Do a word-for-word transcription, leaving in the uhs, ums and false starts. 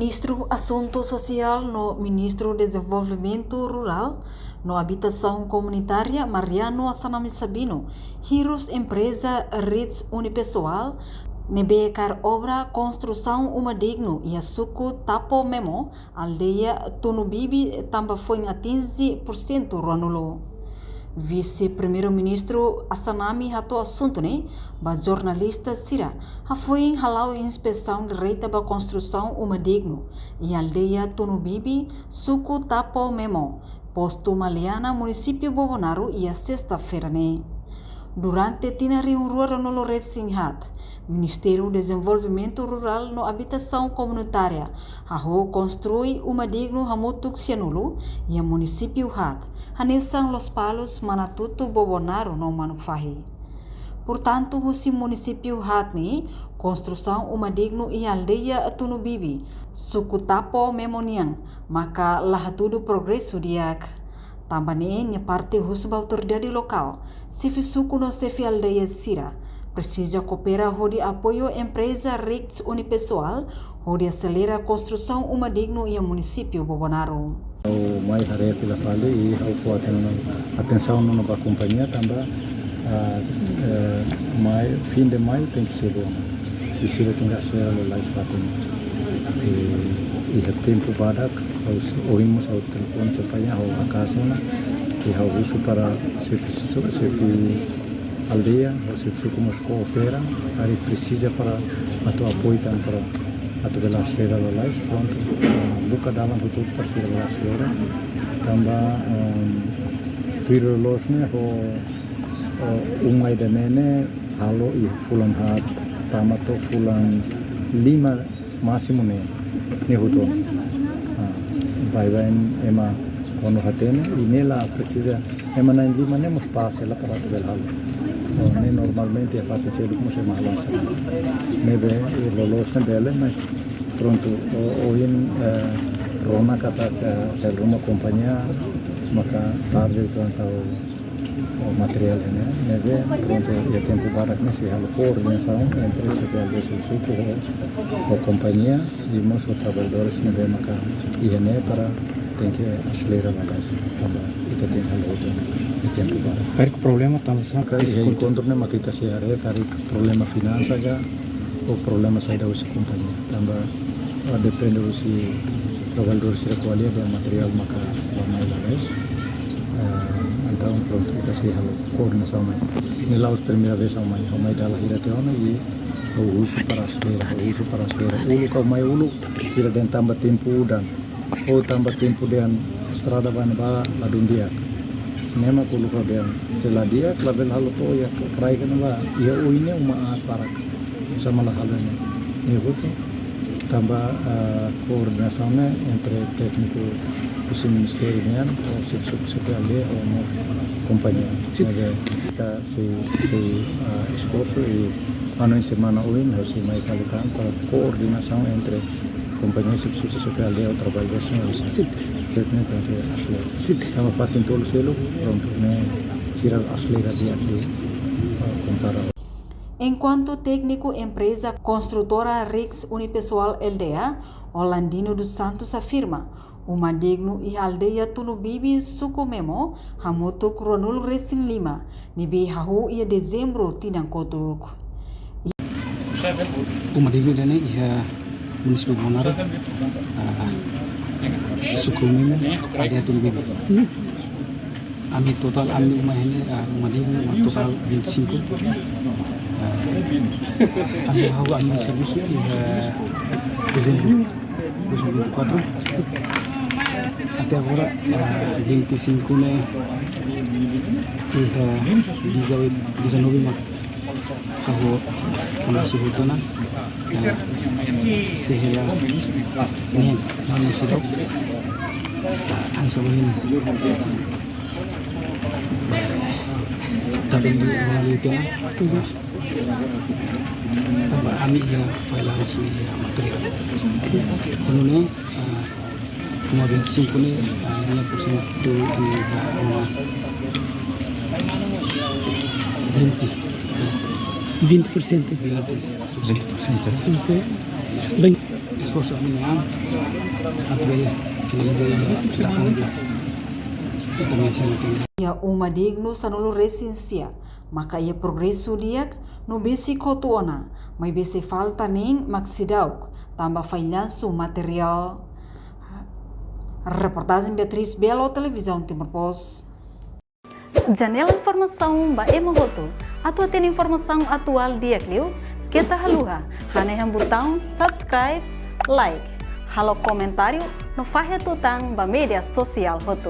Ministru Asuntu Sosiál no Ministru Dezenvolvimentu Rurál no Abitasaun Komunitária, Mariano Assanami Sabino, hirus empreza Ritz Unipessoal ne'ebé kaer obra konstrusaun uma dignu iha suku Tapo Memo, aldeia Tunubibi, tanba foin atinje pursentu ruanulu. Vise-Primeiru-Ministru Assanami hato'o asuntu ne'e ba jornalista sira hafoin hala'o inspesaun direta ba konstrusaun uma dignu iha aldeia Tunubibi, suku Tapo Memo, postu Maliana, munisípiu Bobonaro, iha sesta-feira ne'e. Durante tinan rihun rua ruanulu resin haat, Ministériu Dezenvolvimentu Rurál no Abitasaun Komunitária hahú konstrui uma dignu hamutuk sianulu iha munisípiu haat, hanesan Lospalos, Manatuto, Bobonaro no Manufahi. Portantu, husi munisípiu haat ne'e, konstrusaun uma dignu iha aldeia Tunubibi, suku Tapo Memo nian, maka la hatudu progresu di'ak. Tanba ne'e, nia parte husu ba autoridade lokál, xefe suku no xefe aldeia sira presiza koopera hodi apoiu empreza Ritz Unipessoal hodi aselera konstrusaun uma dignu iha munisípiu Bobonaro. Ha'u mai haree fila fali i ha'u fó aten-, atensaun ona ba kompañia tanba, ah, eh, mai, fim de maio tenke ser boot ona. I sira tenke aselera lalais fatin. I, iha tempu badak, ha'u s-, ohin mós ha'u telefone kompañia, ha'u hakaas ona, i ha'u husu para xefe su-, xefe aldeia, ha'u xefe suku mós koopera, karik presiza para atu apoiu tan para atu bele aselera lalais, prontu, ah, buka dalan hotu-hotu para sira bele aselera. Tanba, em, tuir loloos ne'e, ho, ho uma ida-ne'e ne'e halo iha fulan haat, tama to'o fulan lima másimu ne'e, ne'e hotu. Ah, baibain ema kuandu hatene, i ne'e la presiza, ema na'in lima ne'e mós pas hela para atu bele halo. Oh, ne'e normalmente iha fatin seluk mós ema halo hanesan ne'e. Ne'ebé, eh, loloos ne'e bele, mas prontu, o, ohin, eh, rona katak, eh, hela ruma kompañia, maka tarde kuandu tau o materiál ne'e, ne'ebé, prontu, iha tempu badak ne'e sei halo koordenasaun entre xefe aldeia, xefe suku ho, ho kompañia, i mós ho traballadores ne'ebé maka iha ne'e para tenke aselera lalais, tanba ita tenke halo hotu iha tempu badak. Karik problema tanba sá? Karik iha enkontru ne'e maka ita sei haree, karik problema finansa ka, ou problema saida husi kompañia. Tanba, ah, depende husi traballadór sira ko'alia dehan materiál maka bá-mai lalais. Eh, entaun prontu, ita sei halo koordenasaun mai. Ne'e la'ós primeira vez ha'u mai, ha'u mai dala hira tiha ona i ha'u husu para aselera, ha'u husu para aselera. Uluk ha'u mai uluk, sira dehan tanba tempu udan. Ou tanba tempu dehan estrada ba ne'ebá ladún di'ak. Ne'e mak uluk ha'u dehan, se la di'ak, labele halo to'o iha kraik ne'ebá. Iha oin ne'e uma aat barak. Sama la halo ne'e. Ne'e hotu. Tanba, ah, koordenasaun ne'e entre tékniku husi ministériu nian, ou xefe suku, xefe aldeia, ou no kompañia. Sin. Ne'ebé ita sei, sei, ah, esforsu i ano i semana oin, ha'u sei mai fali tan para koordenasaun entre kompañia, xefe suku, xefe aldeia, ou traballadór sira. Sin. Tékniku tenke aselera. Sin. Tanba fatin tolu seluk, prontu, ne'e sira aselera di'ak liu, ah, kompara. Enkuantu tékniku empreza konstrutora Ritz Unipessoal L D A, Orlandino dos Santos, afirma, uma dignu iha aldeia Tunubibi, suku Memo, hamutuk ruanulu resin lima, ne'ebé hahú iha Dezembru tinan kotuk. Uma dignu ida-ne'e iha munisípiu Bobonaro, ah, suku Memo, aldeia Tunubibi. Ami totál ami uma iha ne'e, ah, uma dignu, uma totál vinte e cinco. Ah, ami hahú ami servisu iha Dezembru dois mil e vinte e quatro. Até agora, ah, vinte e cinco ne'e, iha dezanove, dezanove mak hahú, hahú sei hotu ona, ah, sei hela neen, manu sira, ah, hanesan ohin. Tapi di rumah itu na, tanba ami iha file langsung iha materiál. Kuandu ne'e, ah, uma vinte e cinco ne'e, ah, iha pursentu di, ah, vinte. Vinte por cento. Vinte por cento. Vinte por cento. Bem, Esforsu ami-nian atu bele finaliza data ne'e. Ita mensana tende. Iha uma dignu sanulu resin sia, maka iha progresu di'ak no besik hotu ona, maibé sei falta neen mak seidauk, tanba fallansu materiál. Reportajen Beatriz Belo, Televizaun Timor Post. Janela informasaun ba ema hotu. Atu hatene informasaun atuál di'ak liu, keta haluha hanehan butaun subscribe, like, halo komentáriu no fahe tutan ba média sosiál hotu.